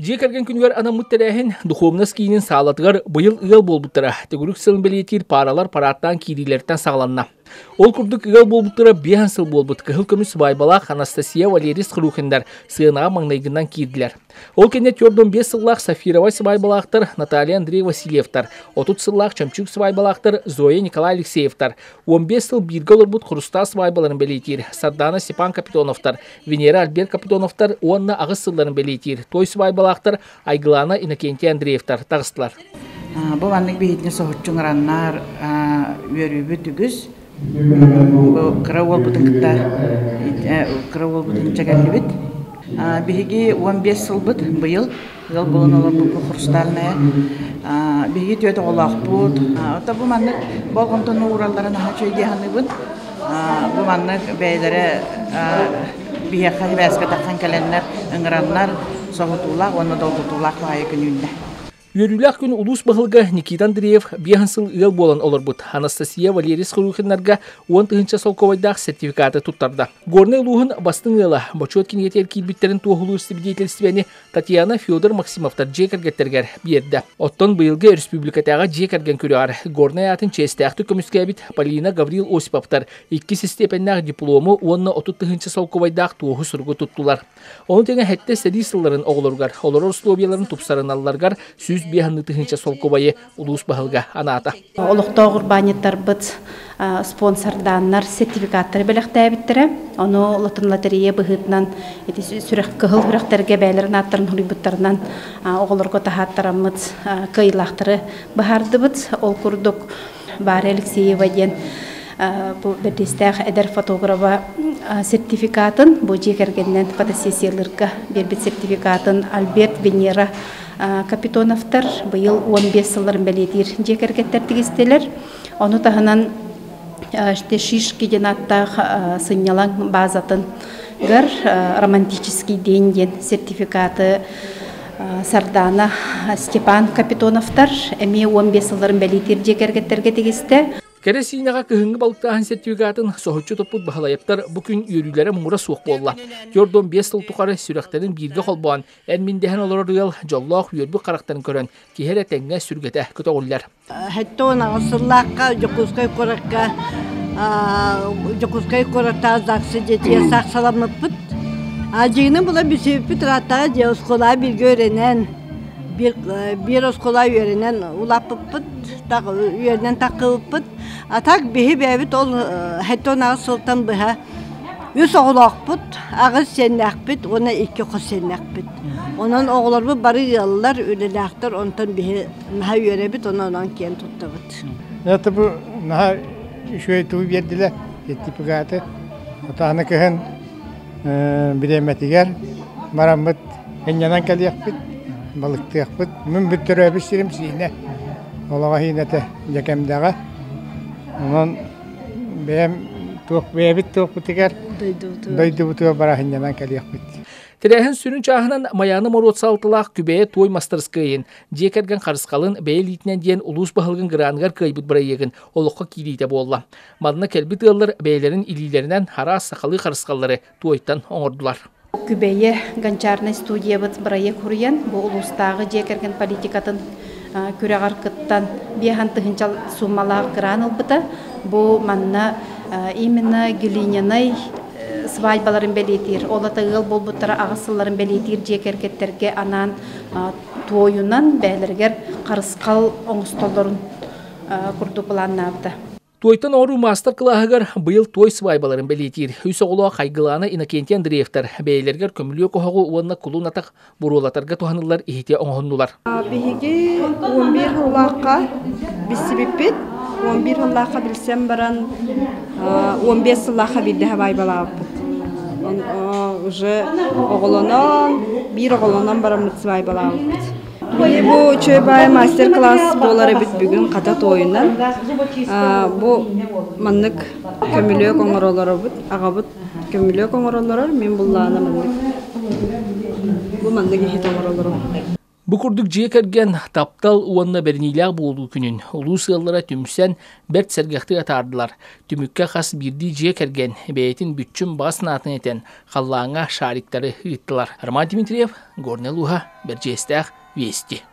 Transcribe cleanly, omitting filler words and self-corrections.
Дьиэ кэргэн күнүгэр анаммыт тэрээһин Духовность киинин саалатыгар быйыл ыал буолбуттара төгүрүк сылын бэлиэтиир пааралар параадтаан киириилэриттэн саҕаланна. Ол курдук ыал буолбуттара биэс сыл буолбут кыһыл көмүс сыбаайбалаах Анастасия Валерий Струхиннар сыанаҕа маҥнайгынан киирдилэр. Ол кэннэ 45 сыллаах Сафировай сыбаайбалаахтар Наталья Андрей Васильевтар, 30 сыллаах Чөмчүүк сыбаайбалаахтар Зоя Николай Алексеевтар, 15 сыл бииргэ олорбут Хрусталь сыбаайбаларын бэлиэтиир Сардана Степан Капитоновтар, Венера Альберт Капитоновтар уонна аҕыс сылларын бэлиэтиир той сыбаайбалаахтар Айгылаана Иннокентий Андреевтар таҕыстылар. Бу маннык биһитини соһуччу ыҥыраннар үөрүүбүт үгүс. Бу кыра уолбутун кытта кыра уолбутун чэгэллибит. Биһиги 15 сылбыт быйыл ыал буолан олорбуппут Хрустальная. Биһиги түөрт оҕолоохпут. Ото бу маннык болҕомтону ууралларын наһаа үчүгэй дии саныыбын. Бу маннык бэйэлэрэ биһиэхэ сибээскэ тахсан кэлэннэр, ыҥыраннар соһутуулаах уонна долгутуулаах баҕайы күн үүннэ. Үөрүүлээх күн улуус баһылыга Никита Андреев биэһин сыл ыал буолан олорбут Анастасия Валерий Скрухиннарга 10 тыһыынча солкуобайдаах сертификаты туттарда. Горнай улууһун бастыҥ ыала Бочуот кинигэтигэр киирбиттэрин туоһулуур сибидиэтэлистибэни Татьяна Федор Максимовтар дьиэ кэргэттэригэр биэрдэ. Оттон быйылгы өрөспүүбүлүкэтээҕи дьиэ кэргэн күрэҕэр Горнай аатын чиэстээхтик көмүскээбит Полина Гаврил Осиповтар иккис истиэпэннээх диплому уонна 30 тыһыынча солкуобайдаах туоһу суругу туттулар. Ону тэҥэ сэттэ сэрии сылларын оҕолоругар олорор условияларын тупсарыналларыгар 105 тыһыынча солкуобайы улуус баһылыга анаата. Олохтоох урбаанньыттарбыт спонсордааннар сертификаттары бэлэхтээбиттэрэ. Ону лотун лотерея быһыытынан ити сүрэх кыһыл сүрэхтэргэ бэйэлэрин ааттарын суруйбуттарынан оҕолорго таһааттараммыт кыайыылаахтары быһаардыбыт. Ол курдук Варя Алексеева диэн бу бэрдиэстээх эдэр фотографа сертификатын бу дьиэ кэргэнинэн фотосессиялыырга биэрбит сертификатын Альберт Венера Капитоновтар быйыл 15 сылларын бэлиэтиир дьиэ кэргэттэр тигистилэр. Ону таһынан Шишки диэн ааттаах сынньалаҥ баазатын гар романтический день диэн сертификаты Сардана Степан Капитоновтар эмиэ 15 сылларын бэлиэтиир дьиэ кэргэттэргэ тигистэ. Кэрэ Сиинэҕэ кыһыҥҥы балыктааһын сертификатын соһуччу туппут Баһылайаптар бу күн үөрүүлэрэ муҥура суох буолла. 45 сыл тухары сүрэхтэрин бииргэ холбоон, эн-мин дэһэн олорор ыал дьоллоох үөрбүт харахтарын көрөн, киһи эрэ тэҥҥэ сүргэтэ көтөҕүллэр. 78 сыллаахха Дьокуускай куоракка Дьокуускай куораттааҕы ЗАГС дьиэтигэр саахсаламмыппыт. Дьиҥинэн була билсибиппит ырааттаҕа дьиэ оскуолаҕа бииргэ үөрэнэн, биир оскуола үөрэнэн улааппыппыт, үөрэнэн таххыбыппыт. А так биһи бэйэбит ол 78 сылтан быһа үс оҕолоохпут, аҕыс сиэннээхпит уонна икки хос сиэннээхпит. Онон оҕолорбут бары ыаллар, үлэлээхтэр, онтон биһи наһаа үөрэбит, онон онон киэн туттабыт. Это бу наһаа үчүгэй тугу биэрдилэр сертификаты. Отааны кыһын бириэмэтигэр бараммыт ынньанан кэлиэхпит, балыктыахпыт. Мин бүттөрөөбүт сирим Сиинэ. Олоҕо Сиинэтэ Дьэкэмдэҕэ. Онон бэйэм туох бэйэбит туохпутугар дойдубутугар бара сынньанан кэлиэхпит. Тэрээһин сүрүн чааһынан Майааны Моруот салтылаах Күбэйэ туой мастарыскыайын, дьиэ кэргэн харысхалын бэйэ илиитинэн диэн улуус баһылыгын граныгар кыайбыт бырайыагын олоххо киириитэ буолла. Манна кэлбит ыаллар бэйэлэрин илиилэринэн араас сахалыы харысхаллары туойтан оҥордулар. Күбэйэ гончарнай студиябыт бырайыак хуруйан, бу улуустааҕы дьиэ кэргэн политикатын күрэҕэр кыттан 5 тыһыынча суумалаах гран ылбыта. Бу манна именно глиняный свадьбаларын бэлиэтиир, ол ата ыал буолбуттара аҕыс сылларын бэлиэтиир дьиэ кэргэттэргэ анаан туойунан бэйэлэригэр харысхал оҥостоллорун курдук былааннаабыта. Туойтан оҥоруу маастар-кылааһыгар быйыл туой свадьбаларын бэлиэтиир. Үс оҕолоох Айгылаана Иннокентий Андреевтар бэйэлэригэр көмүлүөк оһоҕу уонна кулун атах буруолатарга туһаныллар иһити оҥоһуннулар. Биһиги 11 сыллаахха билсибиппит. 11 сыллаахха билсэн баран 15 сыллаахха биирдэ свадьбалаабыппыт. Уже оҕолонон, биир оҕолонон бараммыт свадьбалаабыппыт. Бу үчүгэй мастер-класс буолар эбит бүгүн хата туойунан. Бу маннык көмүлүөк оҥоролоробут, аҕабыт көмүлүөк оҥороллорор, мин буллаана маннык. Бу маннык иһит оҥороллорум. Бу курдук дьиэ кэргэн, таптал уонна бэриниилээх буолуу күнүн улуус ыаллара түмсэн бэрт сэргэхтик атаардылар. Түмүккэ хас биирдии дьиэ кэргэн бэйэтин бүччүм баҕа санаатын этэн, халлааҥҥа шариктары ыыттылар. Роман Дмитриев, Горнай улууһа, Бэрдьиэстээх, Вести.